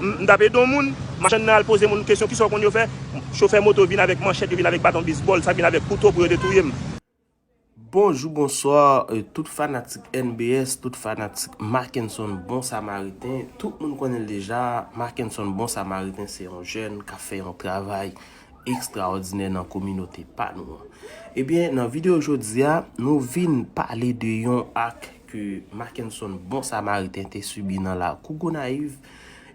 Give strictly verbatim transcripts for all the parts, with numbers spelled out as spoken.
M, m t ap ede yon moun, machann nan al poze moun kesyon, kisa w konn yo fè? Chofè moto vin avèk manchèt, yo vin avèk baton bisbòl, sa vin avèk kouto pou yo te touye m. Bonjou, bonswa, euh, tout fanatik N B S, tout fanatik Mackenson Bon Samariten. Tout moun konnen l deja, Mackenson Bon Samariten se yon jèn k ap fè yon travay ekstraòdinè nan kominote pa nou an. Ebyen, nan videyo jodi a, nou vin pale de yon ak ke Mackenson Bon Samariten te sibi nan lakou Gonayiv.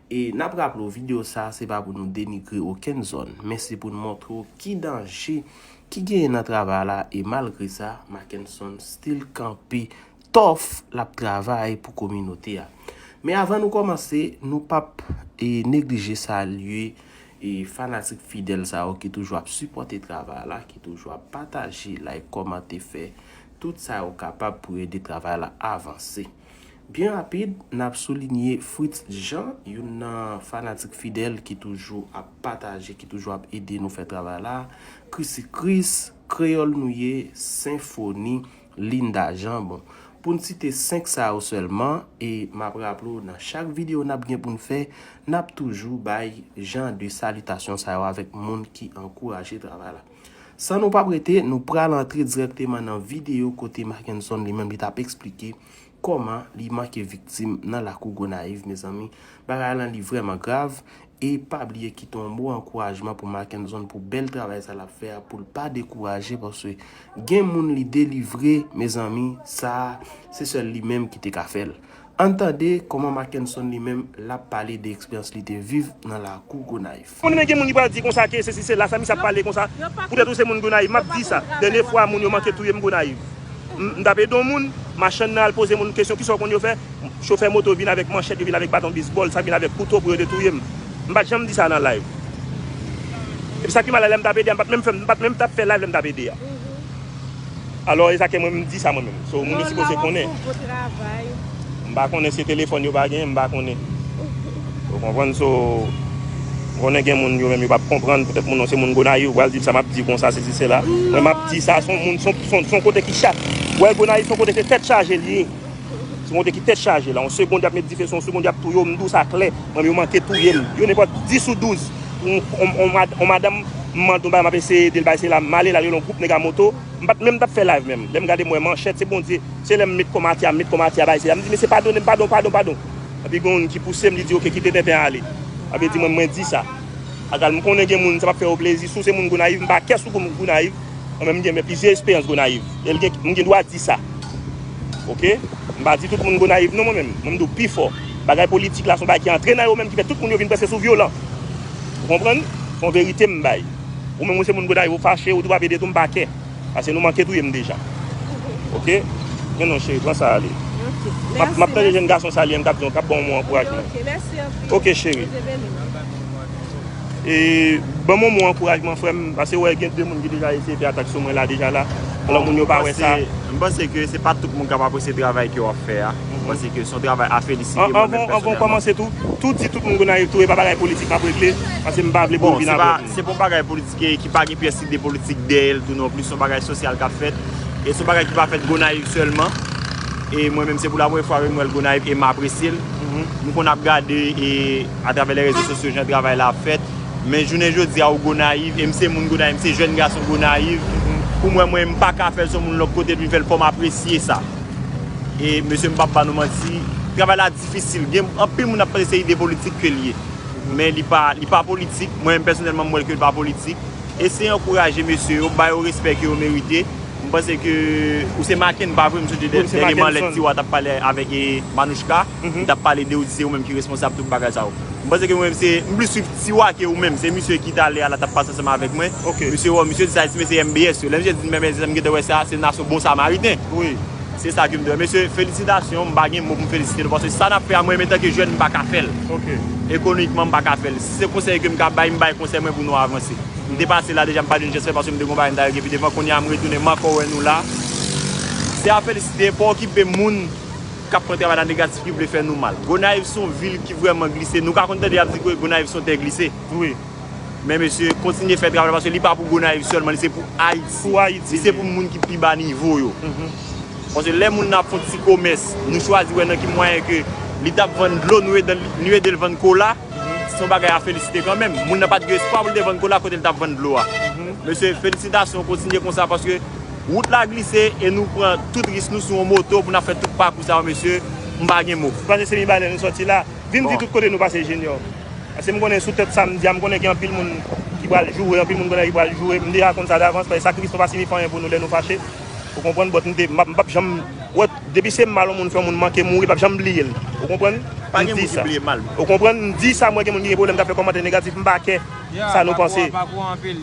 E n ap raple w, videyo sa a, se pa pou nou denigre okenn zòn, men se pou n montre w ki danje ki genyen nan travay la, e malgre sa, Mackenson still kanpe tòf, l ap travay pou kominote a. Men avan nou kòmanse, nou p ap, e, neglije salye, e, fanatik fidèl sa yo ki toujou ap sipòte travay la, ki toujou ap pataje, like, kòmante, fè tout sa yo kapab pou ede travay la avanse. Byen rapid, n ap soulinye Fritz Jean, youn nan fanatik fidèl ki toujou ap pataje, ki toujou ap ede nou fè travay la, Chrissy Chris, Kreyòl Nou Ye, Senfoni, Linda Jean. Bon, pou n site senk sa yo sèlman, e m ap raple w, nan chak videyo n ap gen pou n fè, n ap toujou bay jan de salitasyon sa yo avèk moun ki ankouraje travay la. San nou p ap rete, nou pral antre dirèkteman nan videyo kote Mackenson li menm li t ap eksplike kòman li manke viktim nan lakou Gonayiv, mezanmi. Bagay lan li vrèman grav. E pa bliye kite yon mo ankourajman pou Mackenson pou bèl travay sa l ap fè a, pou l pa dekouraje, paske gen moun li delivre, mezanmi, sa se sèl li menm ki te ka fè l. Ann tande kòman Mackenson li menm l ap pale de eksperyans li te viv nan lakou Gonayiv. Konnen gen moun ki pral di konsa ke sesi sela, sa misye ap pale konsa. Poutèt ou se moun Gonayiv, m ap di sa. Dènye fwa moun yo manke touye m Gonayiv. M, m t ap ede yon moun, machann nan al poze moun kesyon, kisa w konn yo fè? Chofè moto vin avèk manchèt, yo vin avèk baton bisbòl, sa vin avèk kouto pou yo te touye m. M pa t janm di sa nan live. Epi sa ki malad la, m t ap ede a, m pa t menm fè, m pa t menm t ap fè live lè m t ap ede a. Alò, e sa ke mwen, m di sa mwen menm. So, moun yo sipoze konnen. M pa konnen si telefòn yo pa gen, m pa konnen. Ou konprann? So, m konnen gen moun yo menm yo p ap konprann, poutèt moun nan se moun Gonayiv, yo pral di sa m ap di konsa, sesi sela. Mwen, m ap di sa, se yon moun, se yon, se yon, se yon kote ki chat. Wè, Gonayiv se yon kote ke tèt chaje li ye. Se yon kote ki tèt chaje la. Yon segonn y ap met dife, se yon segonn y ap touye w, m di w sa klè. Mwen, yo manke touye m. Yo nenpòt dis ou douz. Yon, yon, yon mad-, yon madanm, m mande yon bagay, m ap eseye ede l, bagay se la, m ale la, yo yon gwoup nèg a moto. M pa t menm t ap fè live menm. Lè m gade m wè manchèt, se Bondye. Se lè m met kòmantè a, m met kòmantè a, bagay se la. M di, "Mesye, padone m, padon, padon, padon." Epi gen youn ki pouse m, li di, "Oke, kite tenten ale." Sa vle di mwen, mwen di sa. Agal, m konnen gen moun, sa p ap fè yo plezi. Si w se moun Gonayiv, m pa kè sou moun Gonayiv. Mwen menm, m gen plizyè esperyans Gonayiv. E l gen, m gen dwa di sa. Oke? M pa di tout moun Gonayiv non, mwen menm. Mwen, m di w pi fò. Bagay politik la, se yon bagay ki antre nan yo menm, ki fè tout moun yo vin prèske sou vyolan. Ou konprann? Se yon verite m bay. Ou menm, ou se moun Gonayiv, ou fache, ou di w p ap ede tou, m pa kè. Paske nou manke touye m deja. Oke? Men non, cheri, pran sa ale. M ap, m ap tande jèn gason sa li menm k ap di w, k ap ban w mo ankourajman. Oke, cheri. E, ban m yon mo ankourajman, frè m, paske wè gen de moun ki deja eseye fè atak sou mwen la deja la. Alò, moun yo pa wè sa. M panse, m panse ke se pa tout moun k ap apresye travay ke w ap fè a. M panse ke se yon travay a felisite. An, mwen menm pèsonèlman. Anvan, anvan w kòmanse tou, tou di tout moun Gonayiv tou, e pa bagay politik m ap regle, paske m pa vle pou yo vin avè m. Bon, se pa, se pa yon bagay politik ki, ki pa gen pyès ide politik dèyè l tou non plis, se yon bagay sosyal k ap fèt. E se yon bagay ki pa fèt Gonayiv sèlman. E mwen menm, se pou la premyè fwa ke m wè l Gonayiv e m apresye l. M konn ap gade e atravè lè rezo sosyo jan travay la ap fèt. Men jounen jodi a, ou Gonayiv, e m se moun Gonayiv, m se jèn gason Gonayiv. Pou mwen, mwen, m pa ka fè l, se yon moun lòt kote vin fè l, fò m apresye sa. E mesye, m p ap ba nou manti, travay la difisil. Gen anpil moun ap panse se ide politik ke l ye. Men li pa, li pa politik. Mwen menm pèsonèlman, m wè l ke li pa politik. Eseye ankouraje mesye yo, ba yo respè ke yo merite. M panse ke ou se Maken, pa vre? M sonje dènyèman lè Tiwa t ap pale avèk, e, Manouchka, li t ap pale de ou, di se ou menm ki responsab tout bagay sa yo. M panse ke mwen menm se, m plis swiv Tiwa ke ou menm. Se misye ki t ale a la t ap pase ansanm avèk mwen. Misye, wè, misye di sa, li di mesye M B S yo. Lè misye di M B S yo, m gentan wè sa, se nasyon bon samariten. Se sa ke m te wè. Mesye, felisitasyon, m pa gen mo pou m felisite nou, paske sa n ap fè a, mwen menm antanke jèn, m pa ka fè l. Ekonomikman, m pa ka fè l. Si se konsèy ke m ka bay, m bay konsèy mwen pou nou avanse. M te pase la deja, m pa jwenn chans fè, paske m te gon bagay m ta regle pi devan. Kounye a, m retounen, m ankò wè nou la. Se a felisite, pa okipe moun k ap pran travay la negatif, ki vle fè nou mal. Gonayiv se yon vil ki vrèman glise. Nou ka konn tande y ap di ke Gonayiv se yon tè glise. Men mesye, kontinye fè travay la, paske li pa pou Gonayiv sèlman, li se pou Ayiti. Li se pou moun ki pi ba nivo yo. Paske lè moun nan ap fè yon ti komès, nou chwazi wè nan ki mwayen ke li t ap vann dlo, nou ede, nou ede l vann kola. Se yon bagay a felisite kanmenm. Moun nan pa t gen espwa pou l te vann kola kote l t ap vann dlo a. Mesye, felisitasyon, kontinye konsa paske wout la glise e nou pran tout risk nou sou yon moto pou n ap fè tout pakou sa yo, mesye. M pa gen mo. Panse se Mibalè nou sòti la. Vin di tout kote nou pase Junior. Paske m konnen sou tèt sa m di a, m konnen gen anpil moun ki pral joure, anpil moun konnen ki pral joure. M deja konn sa davans, paske sakrifis nou pa siyifi anyen pou nou lè nou fache. Ou konprann? But m te, m p ap, m p ap janm wè, depi se mal yon moun fè, yon moun manke mouri, l p ap janm bliye l. Ou konprann? M di sa. Ou konprann? M di sa, m wè gen moun ki gen pwoblèm k ap fè kòmantè negatif, m pa kè sa nou panse.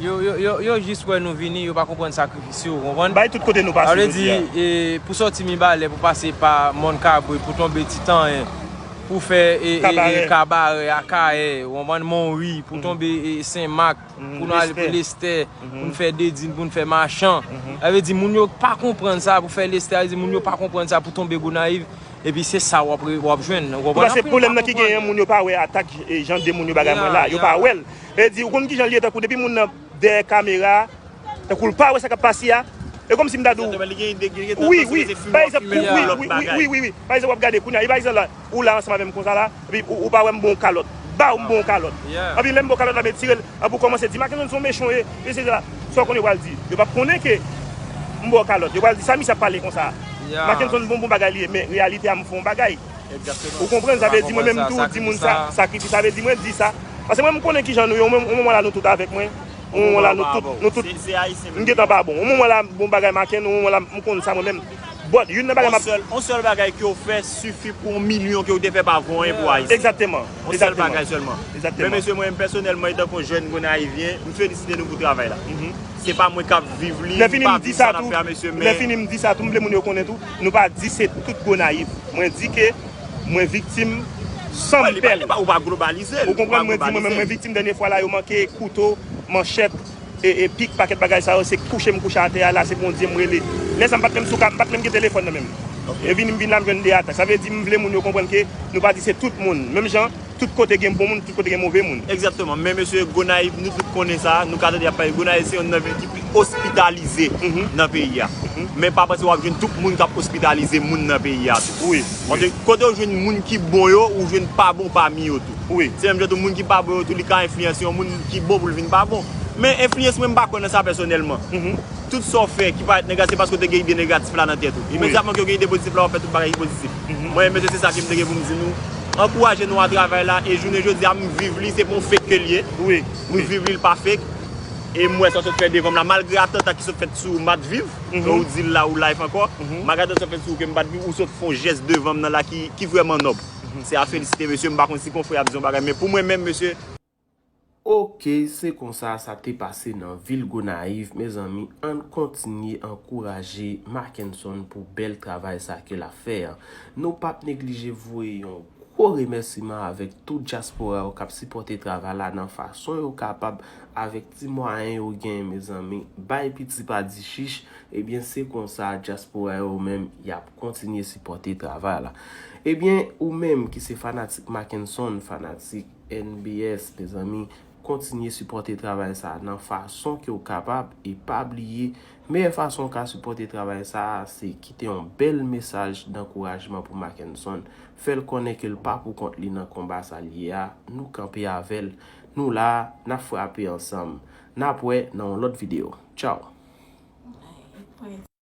Yo, yo, yo, yo jis wè nou vini, yo pa konprann sakrifis yo, ou konprann? Bay tout kote nou pase jodi a. Sa vle di, e, pou sòti Mibalè, pou pase pa Mòn Kabrit, pou tonbe Titanyen, pou fè, e, e, e, Kabarè, Akayè, ou konprann, Monwi, pou tonbe, e, Senmak, pou nou ale pou Lestè, pou nou fè Dedin, pou nou fè Machan. Sa vle di, moun yo pa konprann sa, pou fè Lestè, sa vle di, moun yo pa konprann sa, pou tonbe Gonayiv. Epi se sa w ap re-, w ap jwenn. Ou konprann? Paske pwoblèm nan ki genyen, moun yo pa wè atak, e, jan de moun yo bagay mwen la. Yo pa wè l. E di, ou konn ki jan l ye, tankou depi moun nan dèyè kamera, tankou l pa wè sa k ap pase a. E kòmsi m ta di w, wi, wi, pa egzanp, wi, wi, wi, wi, wi. Pa egzanp, w ap gade kounye a, e pa egzanp la, ou la ansanm avè m konsa la, epi ou, ou pa wè m ba w kalòt. Ba w m ba w kalòt. Epi lè m ba w kalòt la, m retire l, epi w kòmanse di, Mackenson se yon mechon, e, e se sa. Sa w konnen yo pral di. Yo p ap konnen ke m ba w kalòt. Yo pral di, sa misye ap pale konsa. Mackenson bon, bon bagay li ye, men reyalite a m fè yon bagay. Ou konprann? Sa vle di mwen menm tou, di moun sa, sakrifis, sa vle di mwen di sa. Paske mwen m konnen kijan nou ye, yon moman la nou tout avèk mwen. Yon moman la nou tout, nou tout, m gentan pa bon. Yon moman la bon bagay Macken, yon moman la m konn sa mwen menm. But, youn nan bagay m ap... On sèl bagay ke w fè sifi pou yon milyon ke w te fè pa vo anyen pou Ayiti. Egzakteman. On sèl bagay sèlman. Men mesye, mwen menm pèsonèlman, etanke yon jèn Gonayivyen, m felisite nou pou travay la. Se pa mwen k ap viv li, m pa viv sa n ap fè a, mesye, men... Lè fini m di sa tou, m vle moun yo konnen tou, nou pa di se tout Gonayiv. Mwen di ke mwen viktim san m pè l. Ou pa globalize l. Ou konprann? Mwen di mwen menm mwen viktim dènye fwa la, yo manke kouto, manchèt, e, e pik, pakèt bagay sa yo, se kouche m kouche atè a la, se Bondye m rele. Lè sa m pa t menm sou ka, m pa t menm gen telefòn nan men m. E vini m vin la, m jwenn de atak. Sa vle di m vle moun yo konprann ke nou pa di se tout moun. Menm jan, tout kote gen bon moun, tout kote gen move moun. Egzakteman. Men mesye, Gonayiv, nou tout konnen sa, nou ka tande y ap pale, Gonayiv se yonn nan vil ki pi ospitalize nan peyi a. Men pa panse w ap jwenn tout moun k ap ospitalize moun nan peyi a tou. Paske kote w jwenn moun ki bon yo, ou jwenn pa bon pami yo tou. Se menm jan tou, moun ki pa bon yo tou, li ka enfliyanse yon moun ki bon pou l vin pa bon. Men enfliyans, mwen, m pa kwè nan sa pèsonèlman. Tout sa w fè ki parèt negatif, se paske w te gen ide negatif la nan tèt ou. Imedyatman ke w gen ide pozitif la, w ap fè tout bagay ki pozitif. Mwen menm, mesye, se sa ke m te gen pou m di nou. Ankouraje nou a travay la, e jounen jodi a, m viv li, se pa yon fake ke l ye. M viv li, l pa fake. E m wè sa w sot fè devan m la, malgre atanta ki sot fèt sou ou, m pa t viv, e ou di l la, ou live ankò. Malgre atanta ki sot fèt sou ou ke m pa t viv, ou sot fè yon jès devan m nan la ki, ki vrèman nòb. Se a felisite, mesye, m pa konn si konfrè ap di yon bagay, men pou mwen menm, mesye, Ok, se konsa sa te pase nan vil Gonayiv. Mezanmi, ann kontinye ankouraje Mackenson pou bèl travay sa ke l ap fè a. Nou p ap neglije voye yon gwo remèsiman avèk tout dyaspora yo k ap sipòte travay la nan fason yo kapab, avèk ti mwayen yo genyen, mezanmi. Bay piti pa di chich, ebyen, se konsa dyaspora yo menm, y ap kontinye sipòte travay la. Ebyen, ou menm ki se fanatik Mackenson, fanatik N B S, mezanmi, kontinye sipòte travay sa a nan fason ke w kapab e pa bliye, meyè fason w ka sipòte travay sa a, se kite yon bèl mesaj dankourajman pou Mackenson. Fè l konnen ke l pa pou kont li nan konba sa l ye a. Nou kanpe avè l. Nou la a, n ap frape ansanm. N ap wè nan yon lòt videyo. Tchaw!